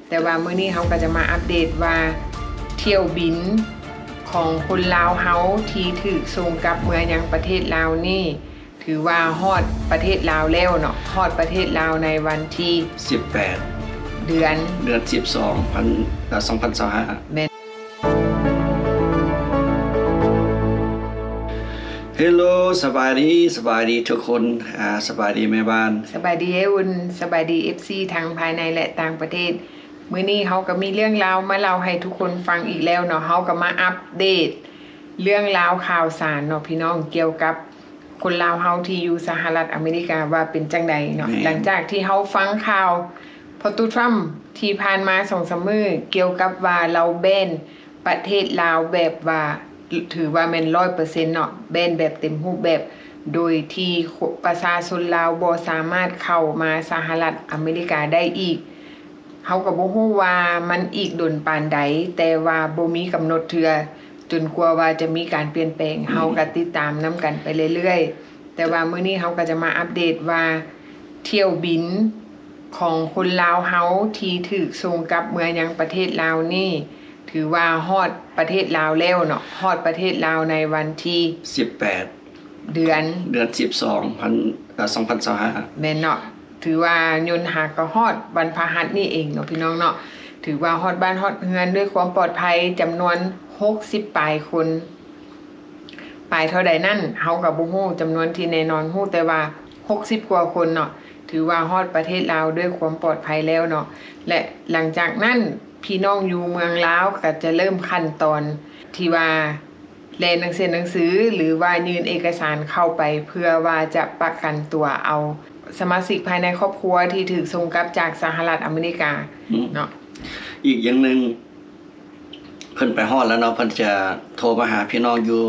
ແຕ່ວ່າມື້ນີ້ເຮົາກໍຈະມາອັບເດດວ່າ ຖ້ຽວບິນຂອງຄົນລາວເຮົາທີ່ຖືກສົ່ງກັບເມືອຍັງປະເທດລາວນີ້ ຖືວ່າຮອດປະເທດລາວແລ້ວເນາະ, ຮອດປະເທດລາວໃນວັນທີ ສິບແປດ ເດືອນ ເດືອນສິບສອງ ພັນ ເອີ່ ສອງພັນຊາວຫ້າ ແມ່ນ. Hello ສະບາຍດີ ສະບາຍດີທຸກຄົນ ອາ ສະບາຍດີແມ່ບ້ານ ສະບາຍດີອ້າຍອຸ່ນ ສະບາຍດີ ເອັຟຊີ ທັງພາຍໃນ ແລະ ຕ່າງປະເທດ. ມື້ນີ້ເຮົາກໍມີເລື່ອງລາວມາເລົ່າໃຫ້ທຸກຄົນຟັງອີກແລ້ວເນາະ. ເຮົາກໍມາອັບເດດເລື່ອງລາວຂ່າວສານເນາະພີ່ນ້ອງ ກ່ຽວກັບຄົນລາວເຮົາທີ່ຢູ່ສະຫະລັດອາເມລິກາວ່າເປັນຈັ່ງໃດເນາະ. ແມ່ນ. ຫຼັງຈາກທີ່ເຮົາຟັງຂ່າວພໍ່ຕູ້ທຣຳທີ່ຜ່ານມາສອງສາມມື້ ກ່ຽວກັບວ່າລາວແບນປະເທດລາວແບບວ່າ ຖືວ່າແມ່ນຮ້ອຍເປີເຊັນເນາະ, ແບນແບບເຕັມຮູບແບບ ໂດຍທີ່ປະຊາຊົນລາວບໍ່ສາມາດເຂົ້າມາສະຫະລັດອາເມລິກາໄດ້ອີກ. ເຮົາກໍບໍ່ຮູ້ວ່າມັນອີກດົນປານໃດ, ແຕ່ວ່າບໍ່ມີກຳນົດເທື່ອ ຈົນກວ່າວ່າຈະມີການປ່ຽນແປງ. ອືມ ເຮົາກໍຕິດຕາມນຳກັນໄປເລື້ອຍໆ. ແຕ່ວ່າມື້ນີ້ເຮົາກໍຈະມາອັບເດດວ່າ ຖ້ຽວບິນຂອງຄົນລາວເຮົາທີ່ຖືກສົ່ງກັບເມືອຍັງປະເທດລາວນີ້ ຖືວ່າຮອດປະເທດລາວແລ້ວເນາະ, ຮອດປະເທດລາວໃນວັນທີ ສິບແປດ ເດືອນ ເດືອນສິບສອງ ພັນ ເອີ່ ສອງພັນຊາວຫ້າ ແມ່ນເນາະ. ຖືວ່າຍົນຫາກໍຮອດວັນພະຫັດນີ້ເອງເນາະພີ່ນ້ອງເນາະ. ຖືວ່າຮອດບ້ານຮອດເຮືອນດ້ວຍຄວາມປອດໄພ ຈຳນວນຫົກສິບປາຍຄົນ ປາຍເທົ່າໃດນັ້ນເຮົາກໍບໍ່ຮູ້ຈຳນວນທີ່ແນ່ນອນ, ຮູ້ແຕ່ວ່າຫົກສິບກວ່າຄົນເນາະ. ຖືວ່າຮອດປະເທດລາວດ້ວຍຄວາມປອດໄພແລ້ວເນາະ ແລະ ຫຼັງຈາກນັ້ນ ພີ່ນ້ອງຢູ່ເມືອງລາວກໍຈະເລີ່ມຂັ້ນຕອນທີ່ວ່າ ແລ່ນໜັງສືໜັງສື ຫຼືວ່າຍື່ນເອກະສານເຂົ້າໄປ ເພື່ອວ່າຈະປະກັນຕົວເອົາສະມາຊິກພາຍໃນຄອບຄົວທີ່ຖືກສົ່ງກັບຈາກສະຫະລັດອາເມລິກາ ອືມ ເນາະ. ອີກຢ່າງໜຶ່ງ ເພິ່ນໄປຮອດແລ້ວເນາະ ເພິ່ນຈະໂທມາຫາພີ່ນ້ອງຢູ່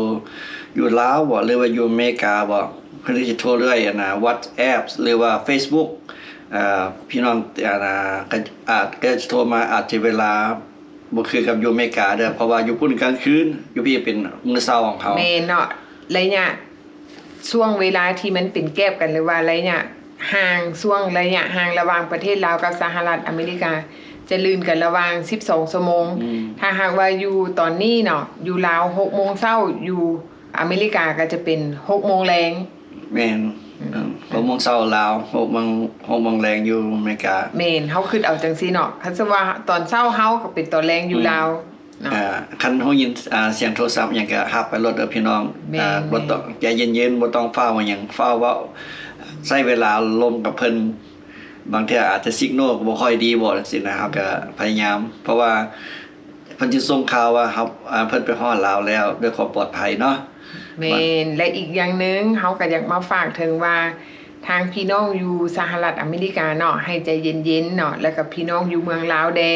ຢູ່ລາວບໍ ຫຼືວ່າຢູ່ອາເມລິກາບໍ ເພິ່ນຈະໂທດ້ວຍ ອັນນາ WhatsApp ຫຼືວ່າ Facebook ເອີ່ ພີ່ນ້ອງ ອັນນາ ກໍອາດ ກໍຈະໂທມາ ອາດຈະເວລາ ບໍ່ຄືກັບຢູ່ອາເມລິກາເດີ້ ເພາະວ່າຢູ່ພຸ້ນກາງຄືນ ຢູ່ພີ້ເປັນມື້ເຊົ້າຂອງເຂົາ. ແມ່ນເນາະ ໄລຍະຊ່ວງເວລາທີ່ມັນເປັນແກບກັນ ຫຼືວ່າໄລຍະຫ່າງ ຊ່ວງໄລຍະຫ່າງລະຫວ່າງປະເທດລາວກັບສະຫະລັດອາເມລິກາ ຈະລື່ນກັນລະຫວ່າງສິບສອງຊົ່ວໂມງ. ອືມ ຖ້າຫາກວ່າຢູ່ຕອນນີ້ເນາະ ຢູ່ລາວຫົກໂມງເຊົ້າ ຢູ່ອາເມລິກາກໍຈະເປັນຫົກໂມງແລງ. ແມ່ນ ອືມ ຫົກໂມງເຊົ້າລາວ ຫົກໂມງ ຫົກໂມງແລງຢູ່ອາເມລິກາ. ແມ່ນ ເຮົາຄິດເອົາຈັ່ງຊີ້ເນາະ ຄັນສົມມຸດວ່າຕອນເຊົ້າເຮົາກໍເປັນຕອນແລງຢູ່ ອືມ ລາວເນາະ. ອາ ຄັນຮູ້ຍິນ ອາ ສຽງໂທລະສັບຫຍັງກໍຮັບໄປໂລດເດີ້ພີ່ນ້ອງ. ແມ່ນ ອາ ບໍ່ຕ້ອງ ແມ່ນ ໃຈເຢັນໆ ບໍ່ຕ້ອງຟ້າວຫຍັງ ຟ້າວເວົ້າ ໃຊ້ເວລາລົມກັບເພິ່ນ ບາງເທື່ອອາດຈະ signal ກໍບໍ່ຄ່ອຍດີບໍ ຈັ່ງຊີ້ນະ ເຮົາກໍພະຍາຍາມ ເພາະວ່າ ເພິ່ນຈະສົ່ງຂ່າວວ່າເຮົາ ອາ ເພິ່ນໄປຮອດລາວແລ້ວດ້ວຍຄວາມປອດໄພເນາະ. ແມ່ນ ແລະ ອີກຢ່າງໜຶ່ງ ເຮົາກໍຢາກມາຝາກເຖິງວ່າ ທາງພີ່ນ້ອງຢູ່ສະຫະລັດອາເມລິກາເນາະ ໃຫ້ໃຈເຢັນໆເນາະ ແລ້ວກໍພີ່ນ້ອງຢູ່ເມືອງລາວແດ່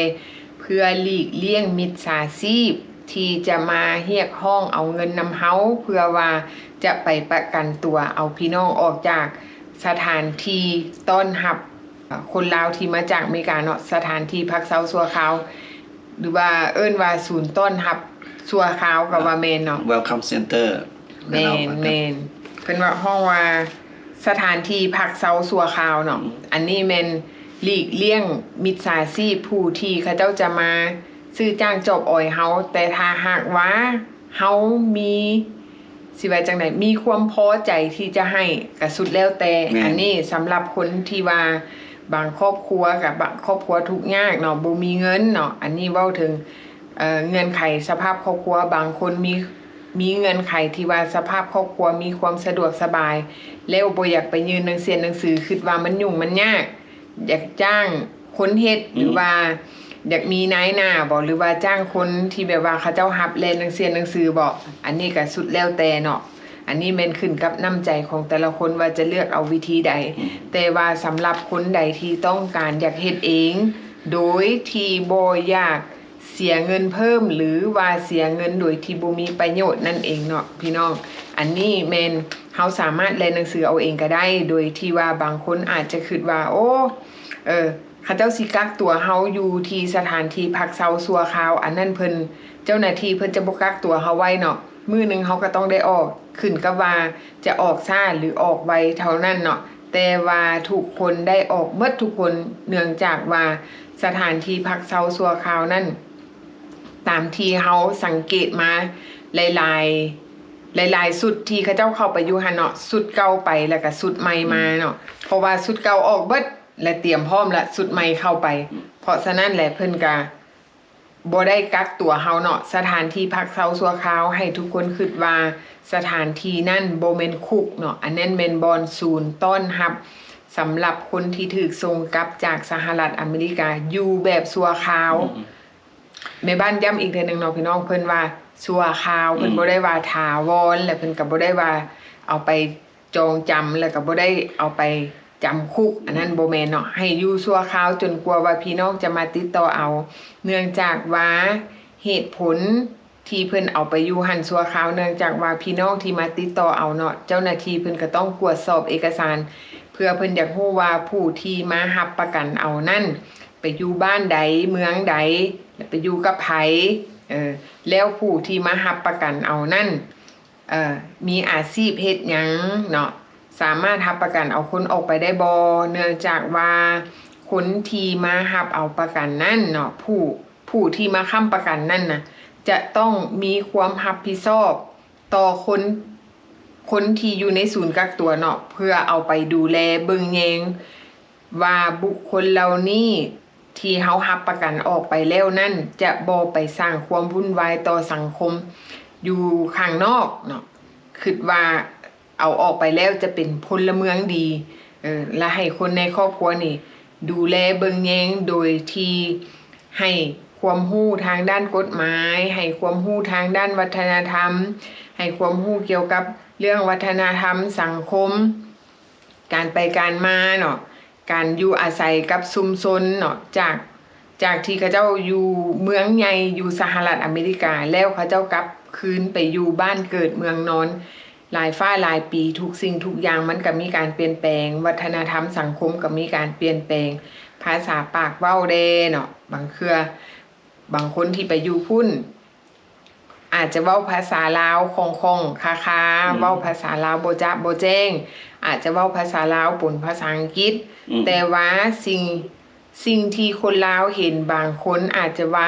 ເພື່ອຫຼີກລ່ຽງມິດສາຊີບທີ່ຈະມາຮຽກຮ້ອງເອົາເງິນນຳເຮົາ ເພື່ອວ່າຈະໄປປະກັນຕົວເອົາພີ່ນ້ອງອອກຈາກສະຖານທີ່ຕ້ອນຮັບ ອາ ຄົນລາວທີ່ມາຈາກອາເມລິກາເນາະ, ສະຖານທີ່ພັກເຊົາຊົ່ວຄາວ ຫຼືວ່າເອີ້ນວ່າສູນຕ້ອນຮັບຊົ່ວຄາວກໍວ່າແມ່ນເນາະ. Welcome Center. ແມ່ນ ແມ່ນ ເພິ່ນວ່າ ຮ້ອງວ່າສະຖານທີ່ພັກເຊົາຊົ່ວຄາວເນາະ. ອືມ ອັນນີ້ແມ່ນຫຼີກລ່ຽງມິດສາຊີບຜູ້ທີ່ເຂົາເຈົ້າຈະມາຊື້ຈ້າງຈອບອອຍເຮົາ, ແຕ່ຖ້າຫາກວ່າ ເຮົາມີ ຊິວ່າຈັ່ງໃດ ມີຄວາມພໍໃຈທີ່ຈະໃຫ້ ກະສຸດແລ້ວແຕ່. ແມ່ນ ອັນນີ້ສຳລັບຄົນທີ່ວ່າບາງຄອບຄົວ ກະບາງຄອບຄົວທຸກຍາກເນາະ ບໍ່ມີເງິນເນາະ. ອັນນີ້ເວົ້າເຖິງ ເອີ ເງື່ອນໄຂສະພາບຄອບຄົວ. ບາງຄົນມີ ມີເງື່ອນໄຂທີ່ວ່າສະພາບຄອບຄົວມີຄວາມສະດວກສະບາຍ ແລ້ວບໍ່ຢາກໄປຍື່ນໜັງເສຍໜັງສື ຄິດວ່າມັນຫຍຸ້ງມັນຍາກ ຢາກຈ້າງຄົນເຮັດ ອືມ ຫຼືວ່າຢາກມີນາຍໜ້າບໍ ຫຼືວ່າຈ້າງຄົນທີ່ແບບວ່າເຂົາເຈົ້າຮັບແລ່ນໜັງເສຍໜັງສືບໍ ອັນນີ້ກະສຸດແລ້ວແຕ່ເນາະ. ອັນນີ້ແມ່ນຂຶ້ນກັບນ້ຳໃຈຂອງແຕ່ລະຄົນວ່າຈະເລືອກເອົາວິທີໃດ. ອືມ ແຕ່ວ່າສຳລັບຄົນໃດທີ່ຕ້ອງການຢາກເຮັດເອງ ໂດຍທີ່ບໍ່ຢາກ ເສຍເງິນເພີ່ມ ຫຼືວ່າເສຍເງິນໂດຍທີ່ບໍ່ມີປະໂຫຍດນັ້ນເອງເນາະພີ່ນ້ອງ. ອັນນີ້ແມ່ນເຮົາສາມາດແລ່ນໜັງສືເອົາເອງກໍໄດ້ ໂດຍທີ່ວ່າບາງຄົນອາດຈະຄິດວ່າ ໂອ້ ເອີ ເຂົາເຈົ້າຊິກັກຕົວເຮົາຢູ່ທີ່ສະຖານທີ່ພັກເຊົາຊົ່ວຄາວ ອັນນັ້ນເພິ່ນ ເຈົ້າໜ້າທີ່ເພິ່ນຈະບໍ່ກັກຕົວເຮົາໄວ້ເນາະ. ມື້ໜຶ່ງເຮົາກໍຕ້ອງໄດ້ອອກ ຂຶ້ນກັບວ່າຈະອອກຊ້າ ຫຼື ອອກໄວເທົ່ານັ້ນເນາະ. ແຕ່ວ່າທຸກຄົນໄດ້ອອກໝົດທຸກຄົນ ເນື່ອງຈາກວ່າ ສະຖານທີ່ພັກເຊົາຊົ່ວຄາວນັ້ນ ຕາມທີ່ເຮົາສັງເກດມາຫຼາຍໆ ຫຼາຍໆຊຸດທີ່ເຂົາເຈົ້າເຂົ້າໄປຢູ່ຫັ້ນເນາະ, ຊຸດເກົ່າໄປ ແລ້ວກະຊຸດໃໝ່ມາເນາະ, ເພາະວ່າຊຸດເກົ່າອອກເບິດ ແລະ ຕຽມພ້ອມລະຊຸດໃໝ່ເຂົ້າໄປ. ເພາະສະນັ້ນແຫຼະ ເພິ່ນກະບໍ່ໄດ້ກັກຕົວເຮົາເນາະ. ສະຖານທີ່ພັກເຊົາຊົ່ວຄາວ ໃຫ້ທຸກຄົນຄິດວ່າສະຖານທີ່ນັ້ນບໍ່ແມ່ນຄຸກເນາະ, ອັນນັ້ນແມ່ນບ່ອນສູນຕ້ອນຮັບສຳລັບຄົນທີ່ຖືກສົ່ງກັບຈາກສະຫະລັດອາເມລິກາ ຢູ່ແບບຊົ່ວຄາວ. ອືມ ແມ່ບ້ານຢ້ຳອີກເທື່ອໜຶ່ງເນາະພີ່ນ້ອງ, ເພິ່ນວ່າຊົ່ວຄາວ, ເພິ່ນ ອືມ ບໍ່ໄດ້ວ່າຖາວອນ ແລະ ເພິ່ນກໍບໍ່ໄດ້ວ່າເອົາໄປຈອງຈຳ ແລ້ວກໍບໍ່ໄດ້ເອົາໄປຈຳຄຸກ, ອັນນັ້ນ ອືມ ບໍ່ແມ່ນເນາະ. ໃຫ້ຢູ່ຊົ່ວຄາວຈົນກວ່າວ່າພີ່ນ້ອງຈະມາຕິດຕໍ່ເອົາ, ເນື່ອງຈາກວ່າເຫດຜົນທີ່ເພິ່ນເອົາໄປຢູ່ຫັ້ນຊົ່ວຄາວ ເນື່ອງຈາກວ່າພີ່ນ້ອງທີ່ມາຕິດຕໍ່ເອົາເນາະ, ເຈົ້າໜ້າທີ່ເພິ່ນກໍຕ້ອງກວດສອບເອກະສານ ເພື່ອເພິ່ນຢາກຮູ້ວ່າຜູ້ທີ່ມາຮັບປະກັນເອົານັ້ນ ໄປຢູ່ບ້ານໃດ ເມືອງໃດ ແລະ ໄປຢູ່ກັບໃຜ, ເອີ ແລ້ວຜູ້ທີ່ມາຮັບປະກັນເອົານັ້ນ ເອີ ມີອາຊີບເຮັດຫຍັງເນາະ, ສາມາດຮັບປະກັນເອົາຄົນອອກໄປໄດ້ບໍ່? ເນື່ອງຈາກວ່າຄົນທີ່ມາຮັບເອົາປະກັນນັ້ນເນາະ, ຜູ້ ຜູ້ທີ່ມາຄ້ຳປະກັນນັ້ນນະ ຈະຕ້ອງມີຄວາມຮັບຜິດຊອບຕໍ່ຄົນ ຄົນທີ່ຢູ່ໃນສູນກັກຕົວເນາະ, ເພື່ອເອົາໄປດູແລເບິ່ງແຍງວ່າບຸກຄົນເຫຼົ່ານີ້ ທີ່ເຮົາຮັບປະກັນອອກໄປແລ້ວນັ້ນ ຈະບໍ່ໄປສ້າງຄວາມວຸ້ນວາຍຕໍ່ສັງຄົມຢູ່ຂ້າງນອກເນາະ. ຄິດວ່າເອົາອອກໄປແລ້ວຈະເປັນພົນລະເມືອງດີ, ເອີ ແລະ ໃຫ້ຄົນໃນຄອບຄົວນີ້ດູແລເບິ່ງແຍງ ໂດຍທີ່ໃຫ້ຄວາມຮູ້ທາງດ້ານກົດໝາຍ, ໃຫ້ຄວາມຮູ້ທາງດ້ານວັດທະນະທຳ, ໃຫ້ຄວາມຮູ້ກ່ຽວກັບເລື່ອງວັດທະນະທຳ, ສັງຄົມ, ການໄປການມາເນາະ, ການຢູ່ອາໄສກັບຊຸມຊົນເນາະ, ຈາກ ຈາກທີ່ເຂົາເຈົ້າຢູ່ເມືອງໃຫຍ່ຢູ່ສະຫະລັດອາເມລິກາ ແລ້ວເຂົາເຈົ້າກັບຄືນໄປຢູ່ບ້ານເກີດເມືອງນອນ ຫຼາຍຟ້າຫຼາຍປີ ທຸກສິ່ງທຸກຢ່າງມັນກໍມີການປ່ຽນແປງ, ວັດທະນະທຳສັງຄົມກໍມີການປ່ຽນແປງ, ພາສາປາກເວົ້າແດ່ເນາະ, ບາງເທື່ອ ບາງຄົນທີ່ໄປຢູ່ພຸ້ນ ອາດຈະເວົ້າພາສາລາວຄ່ອງໆຄາໆ, ອືມ ເວົ້າພາສາລາວບໍ່ຈະບໍ່ແຈ້ງ, ອາດຈະເວົ້າພາສາລາວປົນພາສາອັງກິດ, ອືມ ແຕ່ວ່າສິ່ງ ສິ່ງທີ່ຄົນລາວເຫັນບາງຄົນອາດຈະວ່າ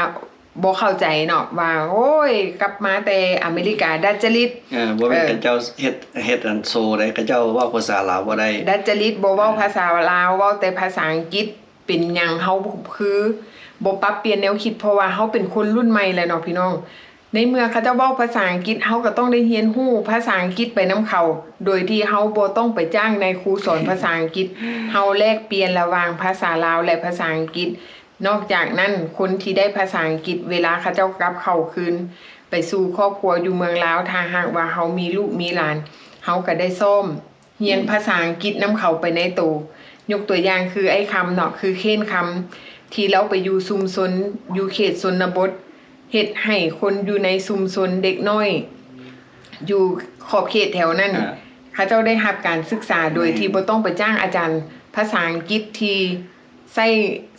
ບໍ່ເຂົ້າໃຈເນາະ ວ່າ ໂອ້ຍ ກັບມາແຕ່ອາເມລິກາ ດັດຈະລິດ. ເອີ ບໍ່ແມ່ນ ເອີ ເຂົາເຈົ້າເຮັດ ເຮັດອັນໂຊໃດ, ເຂົາເຈົ້າເວົ້າພາສາລາວບໍ່ໄດ້ ດັດຈະລິດ ບໍ່ເວົ້າ ເອີ ພາສາລາວ, ເວົ້າແຕ່ພາສາອັງກິດ. ເປັນຫຍັງເຮົາຄືບໍ່ປັບປ່ຽນແນວຄິດ? ເພາະວ່າເຮົາເປັນຄົນລຸ້ນໃໝ່ແລ້ວເນາະພີ່ນ້ອງ. ໃນເມື່ອເຂົາເຈົ້າເວົ້າພາສາອັງກິດ ເຮົາກໍຕ້ອງໄດ້ຮຽນຮູ້ພາສາອັງກິດໄປນຳເຂົາ ໂດຍທີ່ເຮົາບໍ່ຕ້ອງໄປຈ້າງນາຍຄູສອນພາສາອັງກິດ. ເຮົາແລກປ່ຽນລະຫວ່າງພາສາລາວ ແລະ ພາສາອັງກິດ. ນອກຈາກນັ້ນ ຄົນທີ່ໄດ້ພາສາອັງກິດ ເວລາເຂົາເຈົ້າກັບເຂົ້າຄືນໄປສູ່ຄອບຄົວຢູ່ເມືອງລາວ ຖ້າຫາກວ່າເຮົາມີລູກມີຫຼານ ເຮົາກໍໄດ້ຊ້ອມ ຮຽນພາສາອັງກິດນຳເຂົາໄປໃນໂຕ. ຍົກຕົວຢ່າງຄືອ້າຍຄຳເນາະ, ຄືເຄນຄຳ ທີ່ລາວໄປຢູ່ຊຸມຊົນ ຢູ່ເຂດຊົນນະບົດ, ເຮັດໃຫ້ຄົນຢູ່ໃນຊຸມຊົນ ເດັກນ້ອຍຢູ່ຂອບເຂດແຖວນັ້ນ ເຂົາເຈົ້າໄດ້ຮັບການສຶກສາໂດຍທີ່ບໍ່ຕ້ອງໄປຈ້າງອາຈານພາສາອັງກິດທີ່ໃຊ້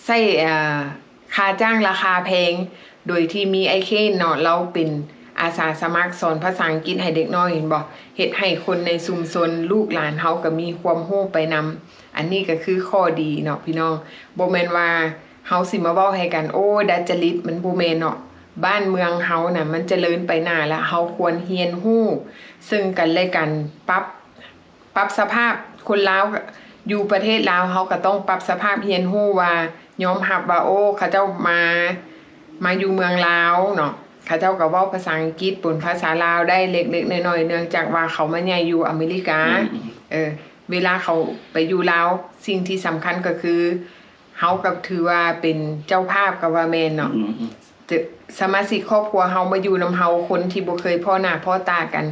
ໃຊ້ ເອີ ຄ່າຈ້າງລາຄາແພງ ໂດຍທີ່ມີອ້າຍເຄນເນາະ, ລາວເປັນອາສາສະໝັກສອນພາສາອັງກິດໃຫ້ເດັກນ້ອຍ ເຫັນບໍ່? ເຮັດໃຫ້ຄົນໃນຊຸມຊົນ ລູກຫຼານເຮົາກໍມີຄວາມຮູ້ໄປນຳ. ອັນນີ້ກໍຄືຂໍ້ດີເນາະພີ່ນ້ອງ, ບໍ່ແມ່ນວ່າເຮົາຊິມາເວົ້າໃຫ້ກັນ ໂອ້ ດັດຈະລິດ, ມັນບໍ່ແມ່ນເນາະ. ບ້ານເມືອງເຮົານະ ມັນຈະເລີນໄປໜ້າລະ, ເຮົາຄວນຮຽນຮູ້ເຊິ່ງກັນແລະກັນ, ປັບ ປັບສະພາບ. ຄົນລາວຢູ່ປະເທດລາວ ເຮົາກໍຕ້ອງປັບສະພາບ, ຮຽນຮູ້ວ່າ ຍອມຮັບວ່າ ໂອ້ ເຂົາເຈົ້າມາ ມາຢູ່ເມືອງລາວເນາະ, ເຂົາເຈົ້າກໍເວົ້າພາສາອັງກິດ ປົນພາສາລາວໄດ້ເລັກໆນ້ອຍໆ ເນື່ອງຈາກວ່າເຂົາມາໃຫຍ່ຢູ່ອາເມລິກາ. ອືມ ເອີ ເວລາເຂົາໄປຢູ່ລາວ ສິ່ງທີ່ສຳຄັນກໍຄື ເຮົາກໍຖືວ່າເປັນເຈົ້າພາບກໍວ່າແມ່ນເນາະ. ອືມ ສະມາຊິກຄອບຄົວເຮົາມາຢູ່ນຳເຮົາ, ຄົນທີ່ບໍ່ເຄີຍພໍ້ໜ້າພໍ້ຕາກັນ,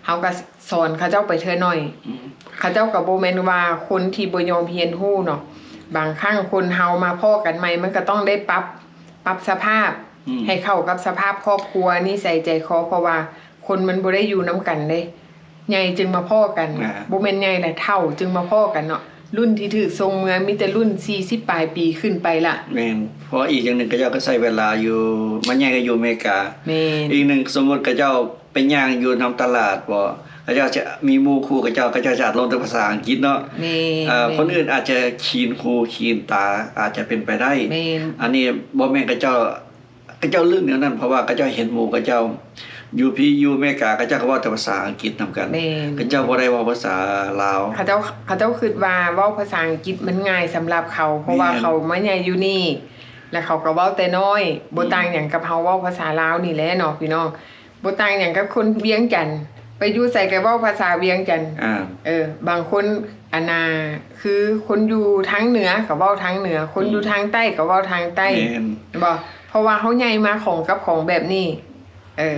ເຮົາກໍສອນເຂົາເຈົ້າໄປເທື່ອໜ້ອຍ. ອືມ ເຂົາເຈົ້າກໍບໍ່ແມ່ນວ່າຄົນທີ່ບໍ່ຍອມຮຽນຮູ້ເນາະ. ບາງຄັ້ງຄົນເຮົາມາພໍ້ກັນໃໝ່ ມັນກໍຕ້ອງໄດ້ປັບ ປັບສະພາບ ອືມ ໃຫ້ເຂົ້າກັບສະພາບຄອບຄົວ, ນິໄສໃຈຄໍ, ເພາະວ່າຄົນມັນບໍ່ໄດ້ຢູ່ນຳກັນເດ້. ໃຫຍ່ຈຶ່ງມາພໍ້ກັນ, ອ່າ ບໍ່ແມ່ນໃຫຍ່ລະ, ເຖົ້າຈຶ່ງມາພໍ້ກັນເນາະ. ລຸ້ນທີ່ຖືກສົ່ງເມືອ ມີແຕ່ລຸ້ນສີ່ສິບປາຍປີຂຶ້ນໄປລະ. ແມ່ນ, ເພາະອີກຢ່າງໜຶ່ງ ເຂົາເຈົ້າກໍໃຊ້ເວລາຢູ່, ມາໃຫຍ່ກໍຢູ່ອາເມລິກາ. ແມ່ນ. ອີກໜຶ່ງ ສົມມຸດເຂົາເຈົ້າໄປຍ່າງຢູ່ນຳຕະຫຼາດບໍ, ເຂົາເຈົ້າຈະມີໝູ່ຄູ່ເຂົາເຈົ້າ ເຂົາເຈົ້າຈະລົງແຕ່ພາສາອັງກິດເນາະ. ແມ່ນ ເອີ ແມ່ນ ຄົນອື່ນອາດຈະຂິນຫູຂິນຕາ ອາດຈະເປັນໄປໄດ້. ແມ່ນ ອັນນີ້ບໍ່ແມ່ນເຂົາເຈົ້າ ເຂົາເຈົ້າລຶ້ງແນວນັ້ນ ເພາະວ່າເຂົາເຈົ້າເຫັນໝູ່ເຂົາເຈົ້າຢູ່ພີ້ ຢູ່ອາເມລິກາ ເຂົາເຈົ້າກໍເວົ້າແຕ່ພາສາອັງກິດນຳກັນ. ແມ່ນ ເຂົາເຈົ້າບໍ່ໄດ້ເວົ້າພາສາລາວ. ເຂົາເຈົ້າ ເຂົາເຈົ້າຄິດວ່າເວົ້າພາສາອັງກິດມັນງ່າຍສຳລັບເຂົາ ເພາະວ່າ ແມ່ນ ເຂົາມາໃຫຍ່ຢູ່ນີ້ ແລ້ວເຂົາກໍເວົ້າແຕ່ນ້ອຍ ບໍ່ ອືມ ຕ່າງຫຍັງກັບເຮົາເວົ້າພາສາລາວນີ້ແຫຼະເນາະພີ່ນ້ອງ. ບໍ່ຕ່າງຫຍັງກັບຄົນວຽງຈັນ ໄປຢູ່ໃສກໍເວົ້າພາສາວຽງຈັນ. ອ່າ ເອີ ບາງຄົນ ອັນນ່າ ຄືຄົນຢູ່ທາງເໜືອກໍເວົ້າທາງເໜືອ ຄົນຢູ່ ອືມ ທາງໃຕ້ກໍເວົ້າທາງໃຕ້. ແມ່ນ ແມ່ນບໍ່? ເພາະວ່າເຮົາໃຫຍ່ມາຂອງກັບຂອງແບບນີ້. ເອີ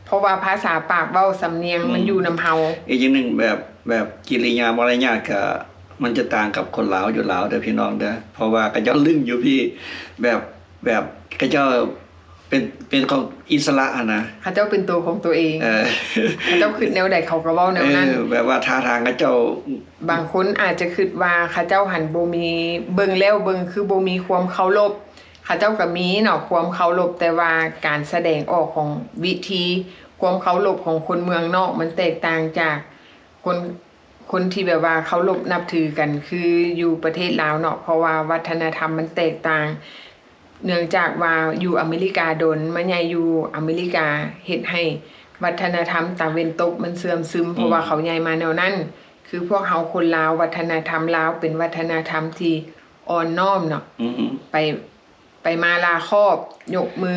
ເພາະວ່າພາສາປາກເວົ້າ ສຳນຽງ ອືມ ມັນຢູ່ນຳເຮົາ. ອີກຢ່າງໜຶ່ງ ແບບ ແບບກິລິຍາມາລະຍາດກໍ ມັນຈະຕ່າງກັບຄົນລາວຢູ່ລາວເດີພີ່ນ້ອງເດີ ເພາະວ່າເຂົາເຈົ້າລຶ້ງຢູ່ພີ້ ແບບ ແບບເຂົາເຈົ້າເປັນ ເປັນຂອງອິດສະຫຼະຫັ້ນນະ ເຂົາເຈົ້າເປັນໂຕຂອງໂຕເອງ. ເອີ ເຂົາເຈົ້າຄິດແນວໃດເຂົາກໍເວົ້າແນວນັ້ນ. ເອີ ແບບວ່າທ່າທາງເຂົາເຈົ້າ ບາງຄົນອາດຈະຄິດວ່າເຂົາເຈົ້າຫັ້ນບໍ່ມີ ເບິ່ງແລ້ວເບິ່ງຄືບໍ່ມີຄວາມເຄົາລົບ. ເຂົາເຈົ້າກໍມີເນາະ ຄວາມເຄົາລົບ ແຕ່ວ່າການສະແດງອອກຂອງ ວິທີຄວາມເຄົາລົບຂອງຄົນເມືອງນອກ ມັນແຕກຕ່າງຈາກຄົນ ຄົນທີ່ແບບວ່າເຄົາລົບນັບຖືກັນ ຄືຢູ່ປະເທດລາວເນາະ ເພາະວ່າວັດທະນະທຳມັນແຕກຕ່າງ ເນື່ອງຈາກວ່າຢູ່ອາເມລິກາດົນ ມາໃຫຍ່ຢູ່ອາເມລິກາ ເຮັດໃຫ້ວັດທະນະທຳຕາເວັນຕົກມັນເສື່ອມຊຶມ ອືມ ເພາະວ່າເຂົາໃຫຍ່ມາແນວນັ້ນ. ຄືພວກເຮົາຄົນລາວ ວັດທະນະທຳລາວເປັນວັດທະນະທຳທີ່ອ່ອນນ້ອມເນາະ ອືມ ໄປ ໄປມາລາຄອບ ຍົກມື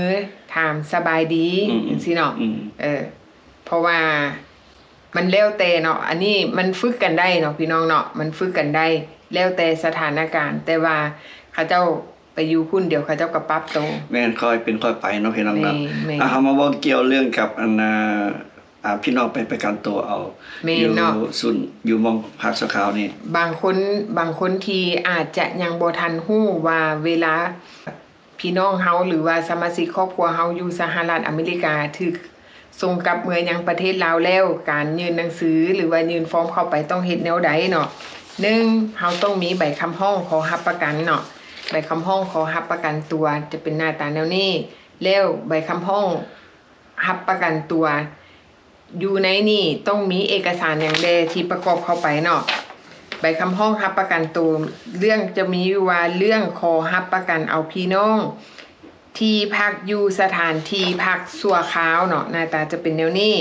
ຖາມສະບາຍດີ ອືມ ຈັ່ງຊີ້ເນາະ. ອືມ ເອີ ເພາະວ່າມັນແລ້ວແຕ່ເນາະ ອັນນີ້ມັນຝຶກກັນໄດ້ເນາະພີ່ນ້ອງເນາະ ມັນຝຶກກັນໄດ້ ແລ້ວແຕ່ສະຖານະການ ແຕ່ວ່າເຂົາເຈົ້າໄປຢູ່ພຸ້ນ ດຽວເຂົາເຈົ້າກໍປັບໂຕ. ແມ່ນ ຄ່ອຍເປັນຄ່ອຍໄປເນາະພີ່ນ້ອງເນາະ. ແມ່ນ ແມ່ນ. ອ່າ ເຮົາມາເວົ້າກ່ຽວເລື່ອງກັບອັນ ອ່າ ອ່າ ພີ່ນ້ອງໄປປະກັນຕົວເອົາ ແມ່ນເນາະ ຢູ່ສູນ ຢູ່ໝ່ອງພັກຊົ່ວຄາວນີ້ ບາງຄົນ ບາງຄົນທີ່ອາດຈະຍັງບໍ່ທັນຮູ້ວ່າເວລາພີ່ນ້ອງເຮົາ ຫຼືວ່າສະມາຊິກຄອບຄົວເຮົາຢູ່ສະຫະລັດອາເມລິກາ ຖືກສົ່ງກັບເມືອຍັງປະເທດລາວແລ້ວ ການຍື່ນໜັງສື ຫຼືວ່າຍື່ນຟອມເຂົ້າໄປຕ້ອງເຮັດແນວໃດເນາະ. ໜຶ່ງ ເຮົາຕ້ອງມີໃບຄຳຮ້ອງຂໍຮັບປະກັນເນາະ ໃບຄຳຮ້ອງຂໍຮັບປະກັນຕົວຈະເປັນໜ້າຕາແນວນີ້ ແລ້ວໃບຄຳຮ້ອງ ຮັບປະກັນຕົວ ຢູ່ໃນນີ້ຕ້ອງມີເອກະສານຫຍັງແດ່ທີ່ປະກອບເຂົ້າໄປເນາະ. ໃບຄຳຮ້ອງຮັບປະກັນໂຕ ເລື່ອງຈະມີຢູ່ວ່າ ເລື່ອງຂໍຮັບປະກັນເອົາພີ່ນ້ອງທີ່ພັກຢູ່ສະຖານທີ່ພັກຊົ່ວຄາວເນາະ ໜ້າຕາຈະເປັນແນວນີ້.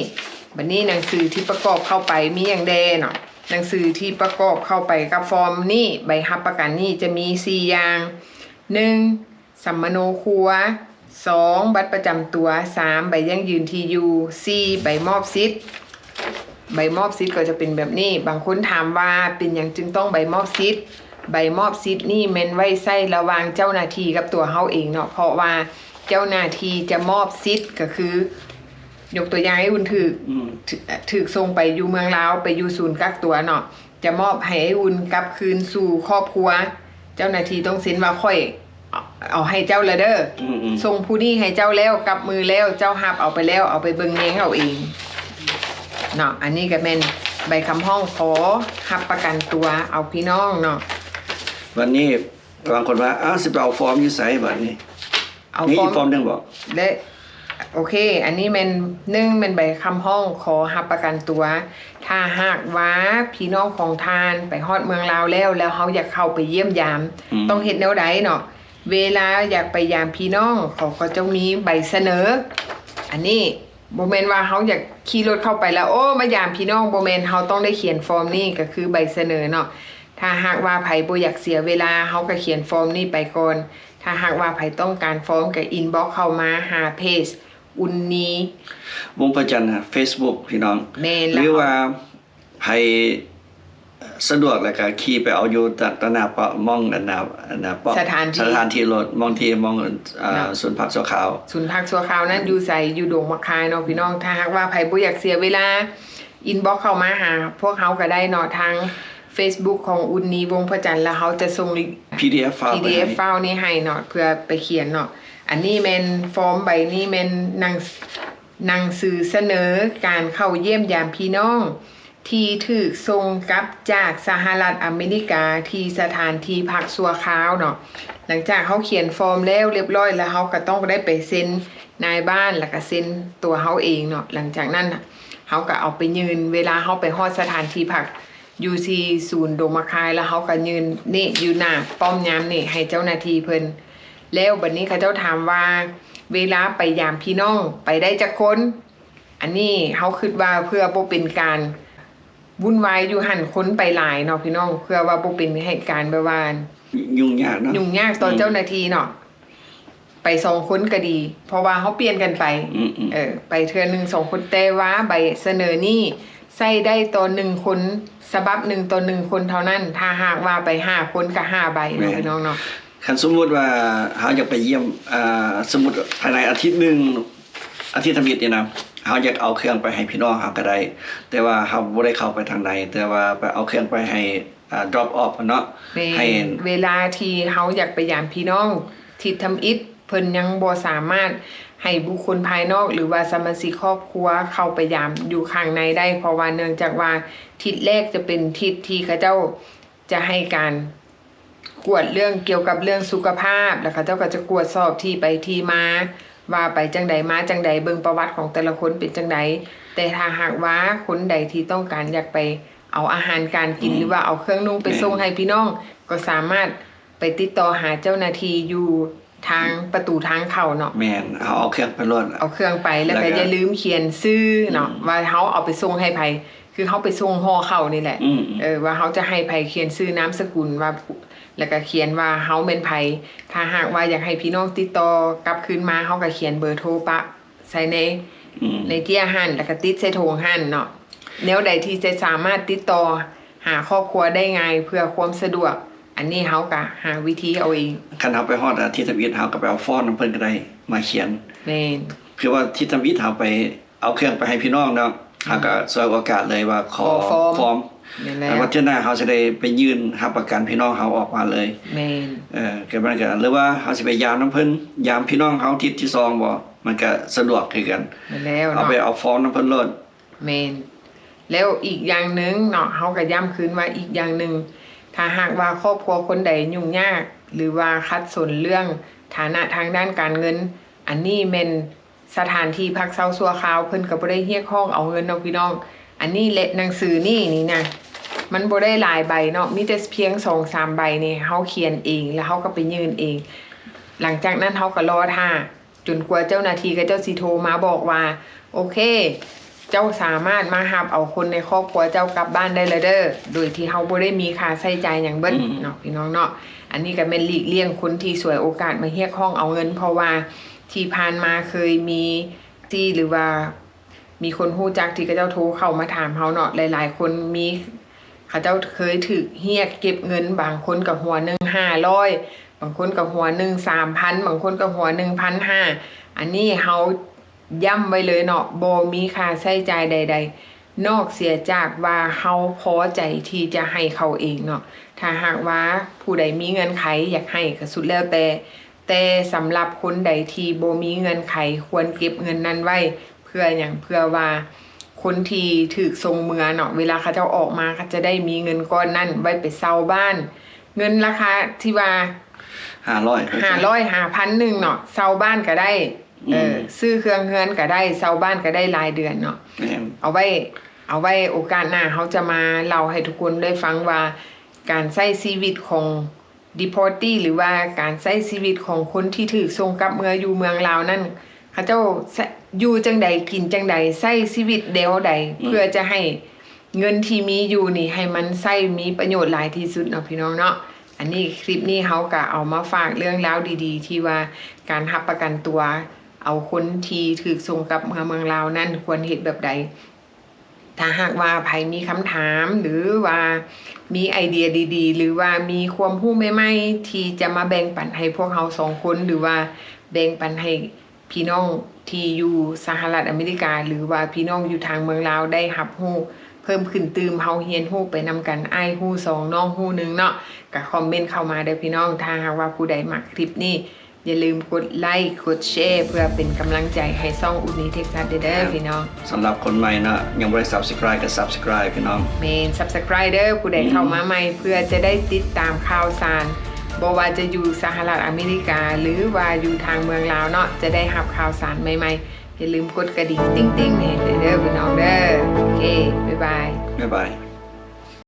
ບັດນີ້ໜັງສືທີ່ປະກອບເຂົ້າໄປມີຫຍັງແດ່ເນາະ. ໜັງສືທີ່ປະກອບເຂົ້າໄປກັບຟອມນີ້ ໃບຮັບປະກັນນີ້ຈະມີສີ່ຢ່າງ. ໜຶ່ງ ສຳມະໂນຄົວ, ສອງ ບັດປະຈຳຕົວ, ສາມ ໃບຢັ້ງຢືນທີ່ຢູ່, ສີ່ ໃບມອບສິດ. ໃບມອບສິດກໍຈະເປັນແບບນີ້. ບາງຄົນຖາມວ່າເປັນຫຍັງຈຶ່ງຕ້ອງໃບມອບສິດ? ໃບມອບສິດນີ້ແມ່ນໄວ້ໃຊ້ລະຫວ່າງເຈົ້າໜ້າທີ່ກັບຕົວເຮົາເອງເນາະ, ເພາະວ່າເຈົ້າໜ້າທີ່ຈະມອບສິດ ກໍຄື ຍົກຕົວຢ່າງ ອ້າຍອຸ່ນຖືກ ອືມ ຖືກ ຖືກສົ່ງໄປຢູ່ເມືອງລາວ ໄປຢູ່ສູນກັກຕົວເນາະ. ຈະມອບໃຫ້ອ້າຍອຸ່ນກັບຄືນສູ່ຄອບຄົວ. ເຈົ້າໜ້າທີ່ຕ້ອງເຊັນວ່າຂ້ອຍເອົາ ເອົາໃຫ້ເຈົ້າແລ້ວເດີ. ອືມໆ ສົ່ງຜູ້ນີ້ໃຫ້ເຈົ້າແລ້ວ ກັບມືແລ້ວ ເຈົ້າຮັບເອົາໄປແລ້ວ ເອົາໄປເບິ່ງແຍງເອົາເອງເນາະ. ອັນນີ້ກໍແມ່ນໃບຄຳຮ້ອງຂໍຮັບປະກັນຕົວເອົາພີ່ນ້ອງເນາະ. ບັດນີ້ບາງຄົນວ່າ ອ້າວ ຊິໄປເອົາຟອມຢູ່ໃສບັດນີ້? ເອົາ ມີອີກຟອມ ຟອມໜຶ່ງບໍ? ແລະ ໂອເຄ ອັນນີ້ແມ່ນ ໜຶ່ງ ແມ່ນໃບຄຳຮ້ອງຂໍຮັບປະກັນຕົວ. ຖ້າຫາກວ່າພີ່ນ້ອງຂອງທ່ານໄປຮອດເມືອງລາວແລ້ວ ແລ້ວເຮົາຢາກເຂົ້າໄປຢ້ຽມຢາມ ອືມ ຕ້ອງເຮັດແນວໃດເນາະ? ເວລາຢາກໄປຢາມພີ່ນ້ອງ ເຂົາກໍຈະມີໃບສະເໜີ. ອັນນີ້ບໍ່ແມ່ນວ່າເຮົາຢາກຂີ່ລົດເຂົ້າໄປແລ້ວ ໂອ້ ມາຢາມພີ່ນ້ອງ ບໍ່ແມ່ນ. ເຮົາຕ້ອງໄດ້ຂຽນຟອມນີ້ ກໍຄືໃບສະເໜີເນາະ. ຖ້າຫາກວ່າໃຜບໍ່ຢາກເສຍເວລາ ເຮົາກໍຂຽນຟອມນີ້ໄປກ່ອນ. ຖ້າຫາກວ່າໃຜຕ້ອງການຟອມ ກໍອິນບັອກເຂົ້າມາຫາເພຈອຸ່ນນີ ວົງພະຈັນ ເຟສບຸກ ພີ່ນ້ອງ. ແມ່ນແລ້ວ ຫຼືວ່າໃຜສະດວກແລ້ວກໍຂີ່ໄປເອົາຢູ່ຕະ ຕະໜ້າປ້ອມ ໝ່ອງອັນນ່າ ອັນນ່າປ້ອມ ສະຖານທີ່ ສະຖານທີ່ລົດ ໝ່ອງທີ່ ໝ່ອງ ອ່າ ເນາະ ສູນພັກຊົ່ວຄາວ. ສູນພັກຊົ່ວຄາວນັ້ນຢູ່ໃສ? ຢູ່ດົງໝາກຄາຍເນາະ ພີ່ນ້ອງ. ຖ້າຫາກວ່າໃຜບໍ່ຢາກເສຍເວລາ ອິນບັອກເຂົ້າມາຫາພວກເຮົາກໍໄດ້ເນາະ ທາງເຟສບຸກຂອງອຸ່ນນີ ວົງພະຈັນ ແລ້ວເຮົາຈະສົ່ງ ພີດີເອັຟ ໄຟລ໌ ພີດີເອັຟ ໄປໃຫ້ ໄຟລ໌ນີ້ໃຫ້ເນາະ ເພື່ອໄປຂຽນເນາະ. ອັນນີ້ແມ່ນ ຟອມໃບນີ້ແມ່ນໜັງ ໜັງສືສະເໜີການເຂົ້າຢ້ຽມຢາມພີ່ນ້ອງທີ່ຖືກສົ່ງກັບຈາກສະຫະລັດອາເມລິກາທີ່ສະຖານທີ່ພັກຊົ່ວຄາວເນາະ. ຫຼັງຈາກເຮົາຂຽນຟອມແລ້ວລຽບຮ້ອຍ ແລ້ວເຮົາກໍຕ້ອງໄດ້ໄປເຊັນນາຍບ້ານ ແລ້ວກໍເຊັນຕົວເຮົາເອງເນາະ. ຫຼັງຈາກນັ້ນ ເຮົາກໍເອົາໄປຍື່ນ ເວລາເຮົາໄປຮອດສະຖານທີ່ພັກຢູ່ທີ່ສູນດົງໝາກຄາຍ ແລ້ວເຮົາກໍຍື່ນນີ້ຢູ່ໜ້າປ້ອມຍາມນີ້ໃຫ້ເຈົ້າໜ້າທີ່ເພິ່ນ. ແລ້ວບັດນີ້ເຂົາເຈົ້າຖາມວ່າ ເວລາໄປຢາມພີ່ນ້ອງໄປໄດ້ຈັກຄົນ? ອັນນີ້ເຮົາຄິດວ່າເພື່ອບໍ່ເປັນການວຸ່ນວາຍຢູ່ຫັ້ນ ຄົນໄປຫຼາຍເນາະພີ່ນ້ອງ ເພື່ອວ່າບໍ່ເປັນເຫດການແບບວ່າ ຫຍຸ້ງຍາກເນາະ ຫຍຸ້ງຍາກຕໍ່ ອືມ ເຈົ້າໜ້າທີ່ເນາະ. ໄປສອງຄົນກໍດີ ເພາະວ່າເຮົາປ່ຽນກັນໄປ ອືມໆ ເອີ ໄປເທື່ອໜຶ່ງສອງຄົນ ແຕ່ວ່າໃບສະເໜີນີ້ໃຊ້ໄດ້ຕໍ່ໜຶ່ງຄົນ ສະບັບໜຶ່ງຕໍ່ໜຶ່ງຄົນເທົ່ານັ້ນ. ຖ້າຫາກວ່າໄປຫ້າຄົນກໍຫ້າໃບເນາະ ແມ່ນ ພີ່ນ້ອງເນາະ. ຄັນສົມມຸດວ່າເຮົາຢາກໄປຢ້ຽມ ອ່າ ສົມມຸດພາຍໃນອາທິດໜຶ່ງ ອາທິດທຳອິດນີ້ນະ ເຮົາຢາກເອົາເຄື່ອງໄປໃຫ້ພີ່ນ້ອງເຮົາກໍໄດ້ ແຕ່ວ່າເຮົາບໍ່ໄດ້ເຂົ້າໄປທາງໃນ ແຕ່ວ່າໄປເອົາເຄື່ອງໄປໃຫ້ ອ່າ drop off ເນາະ ແມ່ນ ໃຫ້ ເວລາທີ່ເຮົາຢາກໄປຢາມພີ່ນ້ອງ ທິດທຳອິດເພິ່ນຍັງບໍ່ສາມາດໃຫ້ບຸກຄົນພາຍນອກ ຫຼືວ່າສະມາຊິກຄອບຄົວເຂົ້າໄປຢາມຢູ່ຂ້າງໃນໄດ້ ເພາະວ່າເນື່ອງຈາກວ່າທິດແລກຈະເປັນທິດທີ່ເຂົາເຈົ້າຈະໃຫ້ການກວດເລື່ອງກ່ຽວກັບເລື່ອງສຸຂະພາບ ແລ້ວເຂົາເຈົ້າກໍຈະກວດສອບທີ່ໄປທີ່ມາ ວ່າໄປຈັ່ງໃດມາຈັ່ງໃດ ເບິ່ງປະຫວັດຂອງແຕ່ລະຄົນເປັນຈັ່ງໃດ. ແຕ່ຖ້າຫາກວ່າຄົນໃດທີ່ຕ້ອງການຢາກໄປ ເອົາອາຫານການກິນ ອືມ ຫຼືວ່າເອົາເຄື່ອງນຸ່ງໄປ ແມ່ນ ສົ່ງໃຫ້ພີ່ນ້ອງ ກໍສາມາດໄປຕິດຕໍ່ຫາເຈົ້າໜ້າທີ່ຢູ່ທາງ ອືມ ປະຕູທາງເຂົ້າເນາະ. ແມ່ນ ເຮົາເອົາເຄື່ອງໄປໂລດ ເອົາເຄື່ອງໄປ ແລ້ວກໍ ແລ້ວກໍຢ່າລືມຂຽນຊື່ເນາະ ອືມ ວ່າເຮົາເອົາໄປສົ່ງໃຫ້ໃຜ ຄືເຮົາໄປສົ່ງຫໍ່ເຂົ້ານີ້ແຫຼະ ອືມໆ ເອີ ວ່າເຮົາຈະໃຫ້ໃຜ ຂຽນຊື່ນາມສະກຸນວ່າ ແລ້ວກໍຂຽນວ່າເຮົາແມ່ນໃຜ. ຖ້າຫາກວ່າຢາກໃຫ້ພີ່ນ້ອງຕິດຕໍ່ກັບຄືນມາ ເຮົາກໍຂຽນເບີໂທປະ ໃສ່ໃນ ອືມ ໃນເຈ້ຍຫັ້ນ ແລ້ວກໍຕິດໃສ່ຖົງຫັ້ນເນາະ. ແນວໃດທີ່ຈະສາມາດຕິດຕໍ່ຫາຄອບຄົວໄດ້ງ່າຍເພື່ອຄວາມສະດວກ ອັນນີ້ເຮົາກໍຫາວິທີເອົາເອງ. ຄັນເຮົາໄປຮອດ ອາ ທີ່ທຳອິດ ເຮົາກໍໄປເອົາຟອມນຳເພິ່ນກໍໄດ້ ມາຂຽນ. ແມ່ນ ຄືວ່າທີ່ທຳອິດເຮົາໄປເອົາເຄື່ອງໄປໃຫ້ພີ່ນ້ອງເນາະ ອືມ ເຮົາກໍສວຍໂອກາດເລີຍວ່າຂໍ ຂໍຟອມ ຟອມ. ແມ່ນແລ້ວ ແລ້ວວ່າເທື່ອໜ້າເຮົາຈະໄດ້ໄປຍື່ນຮັບປະກັນພີ່ນ້ອງເຮົາອອກມາເລີຍ. ແມ່ນ ເອີ ກໍມັນກໍ ຫຼືວ່າເຮົາຊິໄປຢາມນຳເພິ່ນ ຢາມພີ່ນ້ອງເຮົາທິດທີສອງບໍ ມັນກໍສະດວກຄືກັນ. ແມ່ນແລ້ວເນາະ ເອົາໄປເອົາຟອມນຳເພິ່ນໂລດ. ແມ່ນ ແລ້ວອີກຢ່າງໜຶ່ງເນາະ ເຮົາກໍຢ້ຳຄືນວ່າອີກຢ່າງໜຶ່ງ ຖ້າຫາກວ່າຄອບຄົວຄົນໃດຫຍຸ້ງຍາກ ຫຼືວ່າຂັດສົນເລື່ອງຖານະທາງດ້ານການເງິນ ອັນນີ້ແມ່ນ ສະຖານທີ່ພັກເຊົາຊົ່ວຄາວ ເພິ່ນກໍບໍ່ໄດ້ຮຽກຮ້ອງເອົາເງິນເນາະພີ່ນ້ອງ. ອັນນີ້ແຫຼະ ໜັງສືນີ້ນີ້ນະ ມັນບໍ່ໄດ້ຫຼາຍໃບເນາະ ມີແຕ່ພຽງສອງສາມໃບນີ້ ເຮົາຂຽນເອງ ແລ້ວເຮົາກໍໄປຍື່ນເອງ. ຫຼັງຈາກນັ້ນເຮົາກໍລໍຖ້າຈົນກວ່າເຈົ້າໜ້າທີ່ເຂົາເຈົ້າຊິໂທມາບອກວ່າ ໂອເຄ ເຈົ້າສາມາດມາຮັບເອົາຄົນໃນຄອບຄົວເຈົ້າກັບບ້ານໄດ້ແລ້ວເດີ ໂດຍທີ່ເຮົາບໍ່ໄດ້ມີຄ່າໃຊ້ຈ່າຍຫຍັງເບິດ ອືມ ເນາະ ພີ່ນ້ອງເນາະ. ອັນນີ້ກໍແມ່ນຫຼີກລ່ຽງຄົນທີ່ສວຍໂອກາດມາຮຽກຮ້ອງເອົາເງິນ ເພາະວ່າທີ່ຜ່ານມາເຄີຍມີທີ່ ຫຼືວ່າ ມີຄົນຮູ້ຈັກທີ່ເຂົາເຈົ້າໂທເຂົ້າມາຖາມເຮົາເນາະ ຫຼາຍໆຄົນມີ ເຂົາເຈົ້າເຄີຍຖືກຮຽກເກັບເງິນ ບາງຄົນກໍຫົວໜຶ່ງຫ້າຮ້ອຍ ບາງຄົນກໍຫົວໜຶ່ງສາມພັນ ບາງຄົນກໍຫົວໜຶ່ງພັນຫ້າ. ອັນນີ້ເຮົາຢ້ຳໄວ້ເລີຍເນາະ ບໍ່ມີຄ່າໃຊ້ຈ່າຍໃດໆ ນອກເສຍຈາກວ່າເຮົາພໍໃຈທີ່ຈະໃຫ້ເຂົາເອງເນາະ. ຖ້າຫາກວ່າຜູ້ໃດມີເງື່ອນໄຂຢາກໃຫ້ກໍສຸດແລ້ວແຕ່ ແຕ່ສຳລັບຄົນໃດທີ່ບໍ່ມີເງື່ອນໄຂ ຄວນເກັບເງິນນັ້ນໄວ້. ເພື່ອຫຍັງ? ເພື່ອວ່າຄົນທີ່ຖືກສົ່ງເມືອເນາະ ເວລາເຂົາເຈົ້າອອກມາ ເຂົາຈະໄດ້ມີເງິນກ້ອນນັ້ນໄວ້ໄປເຊົ່າບ້ານ ເງິນລາຄາທີ່ວ່າຫ້າຮ້ອຍ ຫ້າຮ້ອຍ ຫ້າພັນໜຶ່ງເນາະ ເຊົ່າບ້ານກໍໄດ້ ອືມ ເອີ ຊື້ເຄື່ອງເຮືອນກໍໄດ້ ເຊົ່າບ້ານກໍໄດ້ລາຍເດືອນເນາະ. ແມ່ນ ເອົາໄວ້ ເອົາໄວ້ໂອກາດໜ້າ ເຮົາຈະມາເລົ່າໃຫ້ທຸກຄົນໄດ້ຟັງວ່າ ການໃຊ້ຊີວິດຂອງ deportee ຫຼືວ່າການໃຊ້ຊີວິດຂອງຄົນທີ່ຖືກສົ່ງກັບເມືອຢູ່ເມືອງລາວນັ້ນ ເຂົາເຈົ້າ ສ- ຢູ່ຈັ່ງໃດ ກິນຈັ່ງໃດ ໃຊ້ຊີວິດແນວໃດ ອືມ ເພື່ອຈະໃຫ້ເງິນທີ່ມີຢູ່ນີ້ ໃຫ້ມັນໃຊ້ມີປະໂຫຍດຫຼາຍທີ່ສຸດເນາະ ພີ່ນ້ອງເນາະ. ອັນນີ້ ຄລິບນີ້ເຮົາກະເອົາມາຝາກເລື່ອງລາວດີໆ ທີ່ວ່າການຮັບປະກັນຕົວເອົາຄົນທີ່ຖືກສົ່ງກັບເມືອເມືອງລາວນັ້ນ ຄວນເຮັດແບບໃດ. ຖ້າຫາກວ່າໃຜມີຄຳຖາມ ຫຼືວ່າມີໄອເດຍດີໆ ຫຼືວ່າມີຄວາມຮູ້ໃໝ່ໆ ທີ່ຈະມາແບ່ງປັນໃຫ້ພວກເຮົາສອງຄົນ ຫຼືວ່າແບ່ງປັນໃຫ້ພີ່ນ້ອງທີ່ຢູ່ສະຫະລັດອາເມລິກາ ຫຼືວ່າພີ່ນ້ອງຢູ່ທາງເມືອງລາວໄດ້ຮັບຮູ້ເພີ່ມຂຶ້ນຕື່ມ, ເຮົາຮຽນຮູ້ໄປນຳກັນ, ອ້າຍຮູ້ສອງ ນ້ອງຮູ້ໜຶ່ງເນາະ, ກະຄອມເມັນເຂົ້າມາເດີ້ພີ່ນ້ອງ. ຖ້າຫາກວ່າຜູ້ໃດມັກຄລິບນີ້ ຢ່າລືມກົດໄລ ກົດແຊ ເພື່ອເປັນກຳລັງໃຈໃຫ້ຊ່ອງ Uni Texas ເດີ້ ພີ່ນ້ອງ. ສຳລັບຄົນໃໝ່ເນາະ ຍັງບໍ່ໄດ້ subscribe ກໍ subscribe ພີ່ນ້ອງ. ແມ່ນ subscribe ເດີ້ ຜູ້ໃດເຂົ້າມາໃໝ່ ເພື່ອຈະໄດ້ຕິດຕາມຂ່າວສານ ບໍ່ວ່າຈະຢູ່ສະຫະລັດອາເມລິກາ ຫຼືວ່າຢູ່ທາງເມືອງລາວເນາະ ຈະໄດ້ຮັບຂ່າວສານໃໝ່ໆ. ຢ່າລືມກົດກະດິ່ງຕິ່ງໆ ໃຫ້ເດີພີ່ນ້ອງເດີ. ໂອເຄ ບາຍບາຍ. ບາຍບາຍ.